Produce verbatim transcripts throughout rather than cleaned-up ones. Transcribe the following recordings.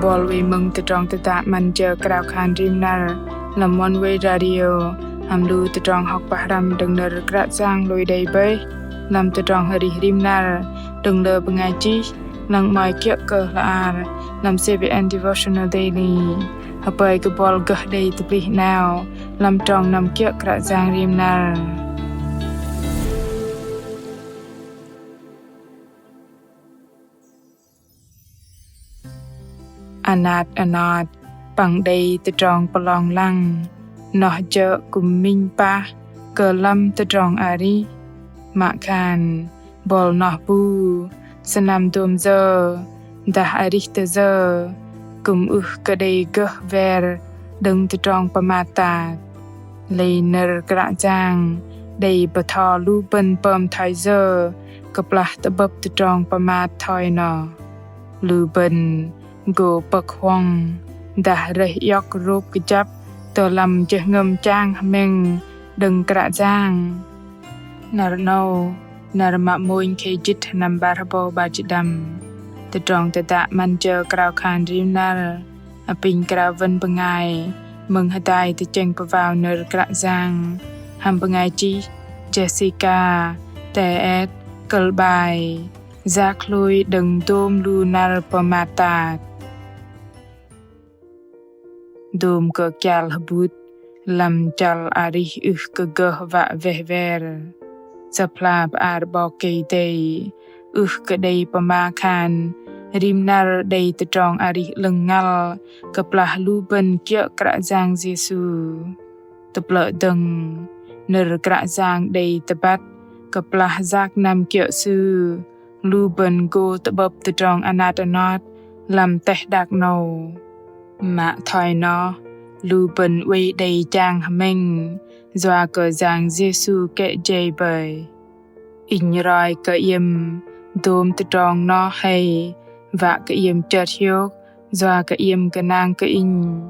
Bol wei mơ̆ng tơdrong tơdă 'Măn jơ krao khan rim năr lăm Oneway Radio hăm lu tơdrong hŏk pơhrăm đơ̆ng nơ̆r Kră Yang lui đei bơih lăm tơdrong arih rim năr đơ̆ng lơ bơngai chih lăng 'mơ̆i kiơ̆ kơ hla ar lăm C B N Devotional Daily. Hơpơi kơ bol gơh đei tơplih 'nao lăm trong năm kiơ̆ Kră Yang rim năr. Anat anot păng đei tơdrong pơlong lăng, noh jơ̆ kư̆m minh pah kơ lăm tơdrong arih. Mă khan bol noh bu sơnăm dôm yơ dah arih tơ yơ kư̆m ưh kơ đei gơh wer đơ̆ng tơdrong pơmat tat. Lei nơ̆r Kră Yang đei bơtho lu bơ̆n pơm thoi yơ kơplah tơ'bơ̆p tơdrong pơmat thoi noh. Lu bơ̆n gô pơ̆k huŏng dah rơih iŏk rôp kơjăp tơ lăm jơhngơ̆m chang hmĕng đơ̆ng Kră Yang. Năr 'nâu, năr mă mônh khei jĭt sơnăm 'bar hơbâu 'bar jĭt đăm. Tơdrong tơdă 'Măn jơ krao khan rim năr apinh krao wơ̆n bơngai mơ̆ng hơdai tơchĕng pơwao nơ̆r Kră Yang hăm bơngai chih Jessica Teet, kơ̆l 'bai Yak hlôi đơ̆ng dôm lu năr pơmat tat. Dôm kơ kial hơbŭt lăm chăl arih ưh kơ gơh wă weh wer. Sơ̆p hla bơar 'Bok Kei-Dei ưh kơ đei pơma khan rim năr đei tơdrong arih 'lơ̆ng ngăl kơplah lu bơ̆n kiơ̆ Kră Yang Yêsu. Tơplơ̆ dơ̆ng, nơ̆r Kră Yang đei tơbăt kơplah yak năm kiơ̆ Sư, lu bơ̆n gô tơ'bơ̆p tơdrong anat anot lăm teh đak 'nâu. Mă thoi noh, lu bơ̆n oei đei chang hmĕng yua kơ Yang Yêsu kĕ jei bơih. Inh roi kơ iĕm dôm tơdrong noh hei, wă kơ iĕm chơt hiôk yua kơ iĕm gơnang kơ Inh.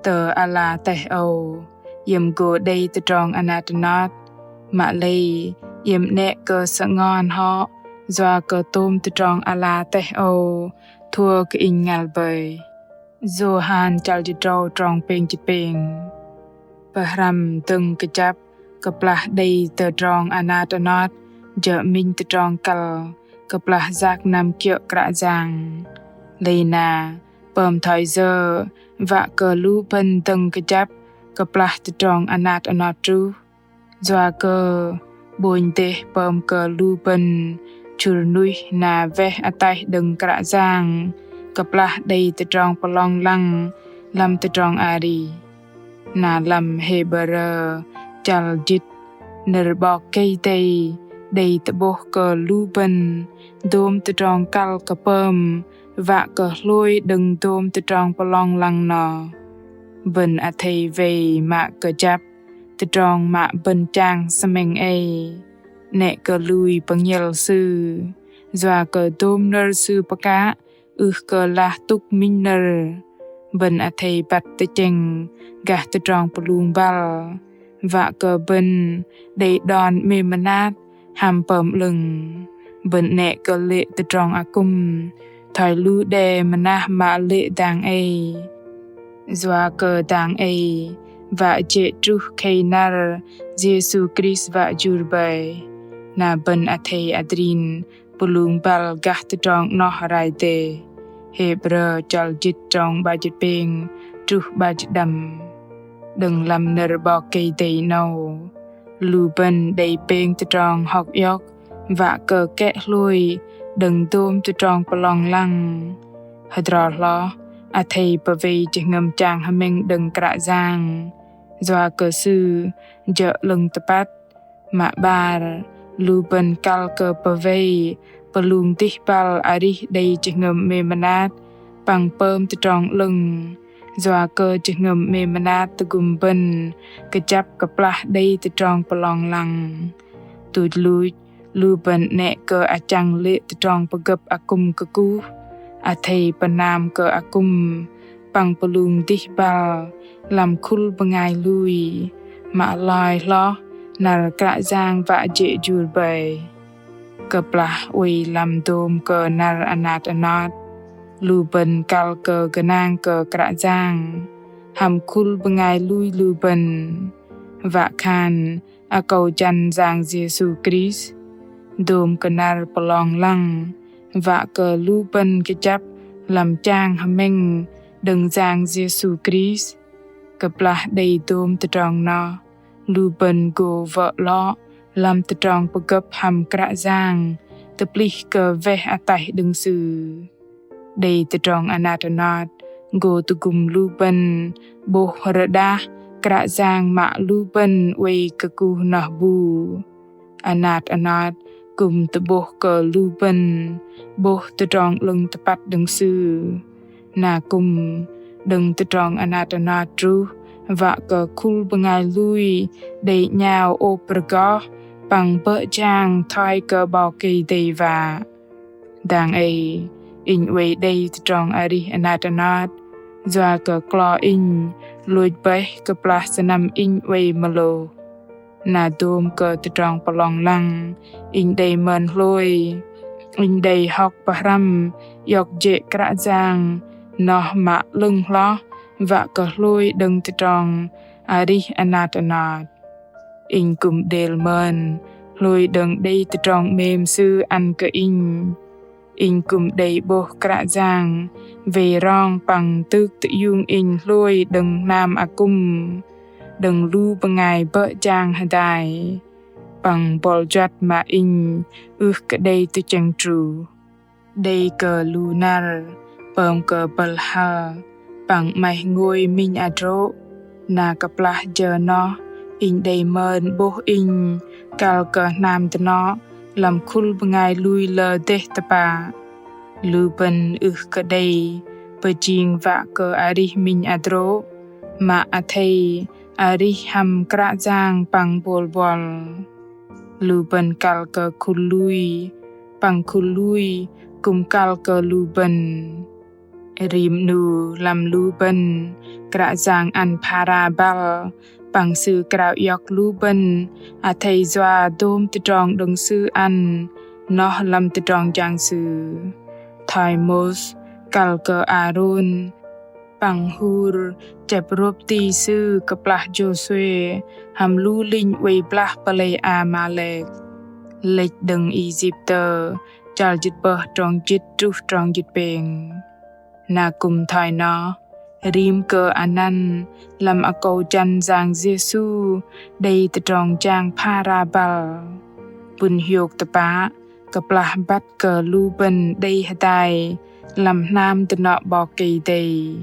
Tơ ala teh âu, iĕm gô đei tơdrong anat anot, mă lei iĕm 'nĕ kơ sơngon hŏ yua kơ tôm tơdrong ala teh âu thua kơ Inh ngăl bơih. Yôhan chăl jĭt tơdrâu trong pêng jĭt pêng. Pơhrăm dơ̆ng kơjăp kơplah đei tơdrong anat anot jơ̆ minh tơdrong kăl kơplah yak năm kiơ̆ Kră Yang. Lei na pơm thoi yơ wă kơ lu bơ̆n dơ̆ng kơjăp kơplah tơdrong anat anot truh. Yua kơ 'bônh dêh pơm kơ lu bơ̆n chŭr nuih na weh ataih đơ̆ng Kră Yang kơplah đei tơdrong pơlong lăng lăm tơdrong arih. Na lăm Hêbrơ chăl jĭt, nơ̆r 'Bok Kei-Dei đei tơ'bôh kơ lu bơ̆n dôm tơdrong kăl kơ pơm wă kơ hlôi đơ̆ng dôm tơdrong pơlong lăng noh. Bơ̆n athei wei mă kơjăp tơdrong mă bơ̆n chang sơmĕng ei, 'nĕ kơ lui pơngiĕl Sư, yua kơ dôm nơ̆r Sư pơkă ưh kơ lah tŭk minh nơ̆r. Bơ̆n athei băt tơchĕng gah tơdrong pơlung băl, wă kơ bơ̆n đei đon 'mêm mơnat hăm pơm 'lơ̆ng. Bơ̆n 'nĕ kơ lê̆ tơdrong akŭm thoi lu đe mơnah mă lê̆ dang ei. Yua kơ dang ei wă jê̆ truh khei năr Yêsu Krist wă jur bơih. Na bơ̆n athei adrin pơlung băl gah tơdrong 'noh rai dêh. Hêbrơ chăl jĭt trong 'bar jĭt pêng truh 'bar jĭt đăm. Đơ̆ng lăm nơ̆r 'Bok Kei-Dei 'nâu, lu bơ̆n đei pêng tơdrong hŏk iŏk wă kơ kĕ hlôi đơ̆ng dôm tơdrong pơlong lăng. Hơdrol hloh, athei pơwei jơhngơ̆m chang hmĕng đơ̆ng Kră Yang, yua kơ Sư jơ̆ 'lơ̆ng tơpăt. Mă 'bar, lu bơ̆n kăl kơ pơwei pơlung dih băl arih đei jơhngơ̆m 'mêm mơnat păng pơm tơdrong 'lơ̆ng. Yua kơ jơhngơ̆m 'mêm mơnat tơgŭm bơ̆n kơjăp kơplah đei tơdrong pơlong lăng. Tuch luch, lu bơ̆n 'nĕ kơ achăng lê̆ tơdrong pơgơ̆p akŭm kơkuh, athei pơnam kơ akŭm păng pơlung dih băl lăm khul bơngai lui, mă loi hloh năr Kră Yang wă jê̆ jur bơih. Kơplah oei lăm dôm kơ năr anat anot, Lu bơ̆n kăl kơ gơnang kơ Kră Yang hăm khul bơngai lui lu bơ̆n. Wă khan akâu jăn Yang Yêsu Krist dôm kơ năr pơlong lăng, wă kơ lu bơ̆n kơjăp lăm chang hơmĕng đơ̆ng Yang Yêsu Krist. Kơplah đei dôm tơdrong noh, lu bơ̆n gô wơ̆ 'lŏ lăm tơdrong pơgơ̆p hăm Kră Yang tơplih kơ weh ataih đơ̆ng Sư. Đei tơdrong anat anot gô tơgŭm lu bơ̆n 'bôh rơđah Kră Yang mă lu bơ̆n oei kơkuh noh bu. Anat anot kư̆m tơ'bôh kơ lu bơ̆n 'bôh tơdrong 'lơ̆ng tơpăt đơ̆ng Sư. Na kư̆m đơ̆ng tơdrong anat anot truh wă kơ khul bơngai lui đei 'nhao ôp rơgoh păng bơ̆ jang thoi kơ 'Bok Kei-Dei wă. Dang ei inh oei đei tơdrong arih anat anot yua kơ klo inh lôch bơih kơplah sơnăm inh oei mơlôh. Na dôm kơ tơdrong pơlong lăng inh đei mơn hlôi, inh đei hŏk pơhrăm iŏk jê̆ Kră Yang noh mă 'lơ̆ng hloh wă kơ hlôi đơ̆ng tơdrong arih anat anot. Inh kư̆m đêl mơn hlôi đơ̆ng đei tơdrong 'mêm Sư ăn kơ inh. Inh kư̆m đei 'bôh Kră Yang wei rong păng tŭk tơiung inh hlôi đơ̆ng hnam akŭm, đơ̆ng lu bơngai bơ̆ jang hơdai păng buăl juăt mă inh ưh kơ đei tơchĕng truh. Đei kơ lu năr pơm kơ bơ̆l hăl păng 'maih ngôi minh hơdrô̆. Na kơplah jơ noh inh đei mơn 'bôh inh kăl kơ hnam dơnŏ lăm khul bơngai lui lơ dêh tơpă. Lu bơ̆n ưh kơ đei pơjing wă kơ arih minh hơdrô̆ mă athei arih hăm Kră Yang păng bôl buăl. Lu bơ̆n kăl kơ khul lui păng khul lui kư̆m kăl kơ lu bơ̆n. Rim 'nu lăm lu bơ̆n Kră Yang ăn phara băl păng Sư krao iŏk lu bơ̆n athei yua dôm tơdrong đơ̆ng Sư ăn noh lăm tơdrong jang Sư. Thoi Môis kăl kơ Arôn păng Hur chĕp rôp ti sư kơplah Jôsuê hăm lu linh oei blah pơlei Amalek. Lĕch đơ̆ng Isiptơ chăl jĭt pơh trong jĭt truh trong jĭt pêng. Na kư̆m thoi noh, rim kơ anăn lăm akâu jăn Yang Yêsu đei tơdrong jang phara băl. Pŭn hiôk tơpă kơplah băt kơ lu bơ̆n đei hơdai lăm hnam dơnŏ 'Bok Kei-Dei.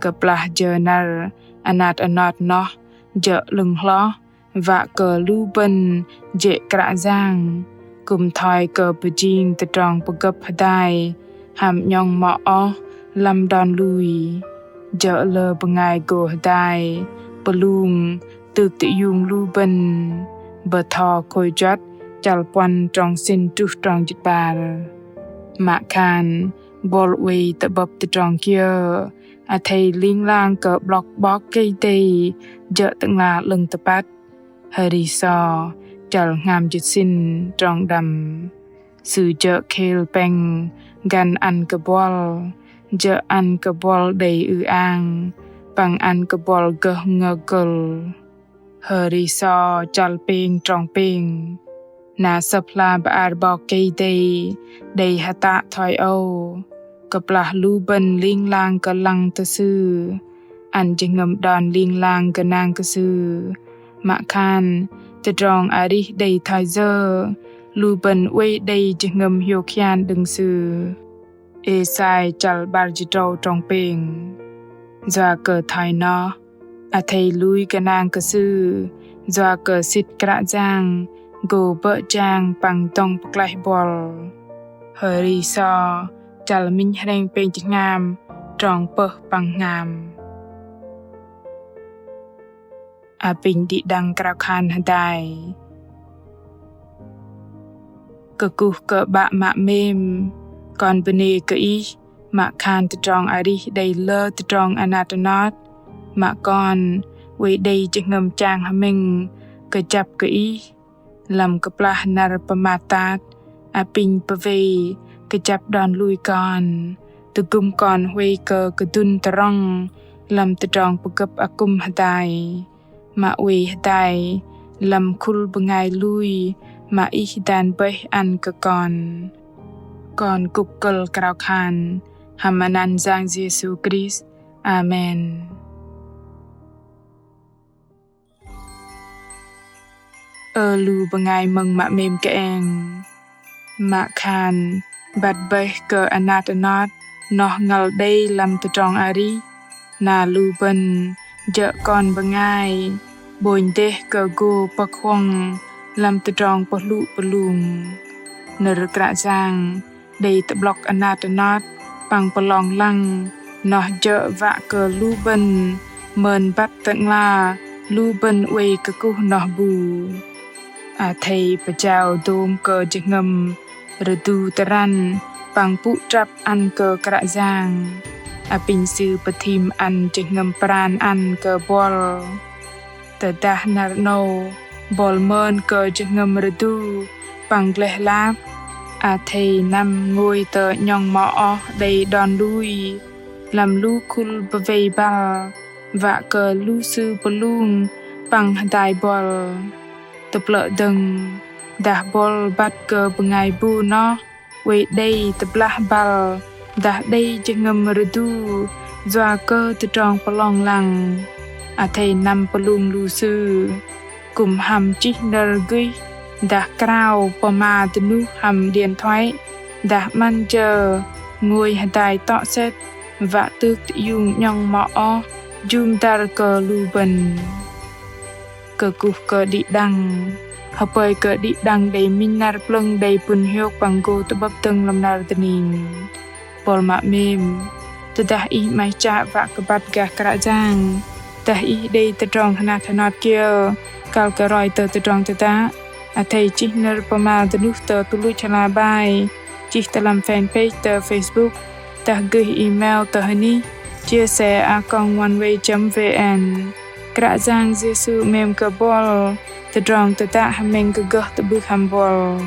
Kơplah jơ năr anat anot noh jơ̆ 'lơ̆ng hloh wă kơ lu bơ̆n jê̆ Kră Yang, kư̆m thoi kơ pơjing tơdrong pơgơ̆p hơdai hăm 'nhŏng mŏ oh lăm đon lui. Jơ̆ lơ bơngai gô hơdai pơlung tŭk tơiung lu bơ̆n. Bơtho Khôi Juăt chăl puăn trong sĭn truh trong jĭt 'bar. Mă khan buăl oei tơ'bơ̆p tơdrong kiơ athei ling lang kơ 'blŏk 'Bok Kei-Dei jơ̆ Tơ'ngla 'lơ̆ng tơpăt. Hơri So chăl hngam jĭt sĭn trong đăm. Sư jơ̆ khêl pĕng găn ăn kơ buăl, jơ̆ ăn kơ buăl đei ư-ang păng ăn kơ buăl gơh ngơ̆ gơ̆l. Hơri So chăl pêng trong pêng. Na Sơ̆p hla bơar 'Bok Kei-Dei đei hơtă thoi âu: Kơplah lu bơ̆n ling lang kơ lăng tơ Sư, ăn jơhngơ̆m đon ling lang gơnang kơ Sư, mă khan tơdrong arih đei thoi yơ, lu bơ̆n oei đei jơhngơ̆m hiôk hian đơ̆ng Sư. Êsai chăl 'bar jĭt tơdrâu trong pêng. Yua kơ thoi noh, athei lui gơnang kơ Sư, yua kơ sĭt Kră Yang gô bơ̆ jang păng dŏng pơklaih buăl. Hơri So chăl minh hrĕng pêng jĭt hngam trong pơh păng hngam. Apinh đĭ đăng krao khan hơdai. Kơkuh kơ 'Bă mă 'mêm, kon bơnê kơ Ih mă khan tơdrong arih đei lơ tơdrong anat anot, mă kon oei đei jơhngơ̆m chang hơmĕng kơjăp kơ Ih. Lăm kơplah năr pơmat tat, apinh pơwei kơjăp đon lui kon, tơgŭm kon huay kơ kơdŭn tơrŏng lăm tơdrong pơgơ̆p akŭm hơdai, mă oei hơdai lăm khul bơngai lui mă Ih dan bơih ăn kơ kon. Kon kŭk kơ̆l krao khan hăm anăn Yang Yêsu Krist. Amen. Ơ lu bơngai mơ̆ng mă 'mêm kơeng. Mă khan băt bơih kơ anat anot noh ngăl đei lăm tơdrong arih, na lu bơ̆n jơ̆ kon bơngai 'bônh dêh kơ gô pơ̆k huŏng lăm tơdrong pơhlŭ pơlung. Nơ̆r Kră Yang đei tơ'blŏk anat anot păng pơlong lăng, noh jơ̆ wă kơ lu bơ̆n mơn băt tơ'ngla lu bơ̆n oei kơkuh noh bu. Athei pơjao dôm kơ jơhngơ̆m rơdu tơrăn păng pŭ trăp ăn kơ Kră Yang. Apinh Sư pơthim ăn jơhngơ̆m pran ăn kơ buăl. Tơdah năr 'nâu buăl mơn kơ jơhngơ̆m rơdu păng gleh lap, athei năm ngôi tơ 'nhŏng mŏ oh đei đon lui lăm lu khul bơwei băl, wă kơ lu sư pơlung păng hơdai buăl. Tơplơ̆ dơ̆ng, dah buăl băt kơ bơngai bu noh oei đei tơblah băl dah đei jơhngơ̆m rơdu yua kơ tơdrong pơlong lăng, athei năm pơlung lu sư. Kư̆m hăm chih nơ̆r gơih dah krao pơma dơnuh hăm điện thoại dah 'măn jơ ngôi hơdai tŏ sĕt wă tŭk tơiung 'nhŏng mŏ oh jŭm dăr kơ lu bơ̆n. Kơkuh kơ đĭ đăng. Hơpơi kơ đĭ đăng đei minh năr plơ̆ng đei pŭn hiôk păng gô tơ'bơ̆p dơ̆ng lăm năr dơning. Buăl mă 'mêm, tơdah ih 'maih chă wă kơ băt gah Kră Yang, dah ih đei tơdrong hơnat hơnot kiơ kăl kơ roi tơ tơdrong tơdă, athei chih nơ̆r pơma dơnuh tơ tơluch hla bơar, chih tơ lăm fanpage tơ Facebook, dah gơih email tơ hơnih chia sẻ a còng oneway chấm vn. Kră Yang Yêsu 'mêm kơ buăl. Tơdrong tơdă hơmĕng kơ gơh tơ'bưh hăm buăl.